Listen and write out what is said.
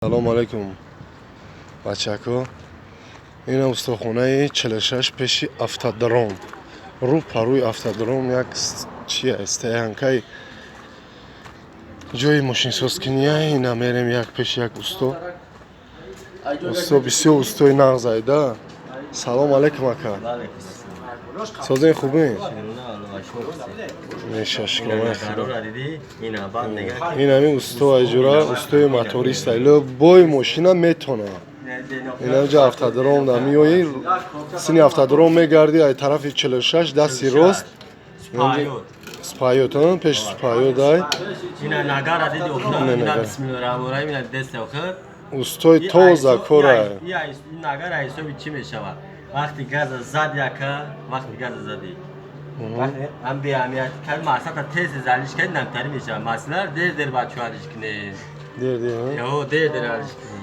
Салому алайкум, бачако. Ина устохонаи 46, пеши автодром, рӯ па рӯи автодром як чия, стоянкаи ҷои мошинсозкиния. Ина мерем як пеши як усто. Усто бисёр устои нағз айда. Салому алайкум, ака, созен, хубе? Мешашкомай. Ин ҳамин усто айҷура, устои моторист, любой мошина метона. Инаҷа автодром да меои, сини автодром мегарди, ай тарафи 46, дасти рост, спайот, пеши спайот ай. Устои тоза кора. Чӣ мешавад вақти газа зад яка, вақти газа задӣ, ҳам беаҳамият кард, масата тез залиш кард, намтарӣ мешавад. Масалан, дер дер бачо алиш кунед. Дер дер. Дер дер алиш кунед.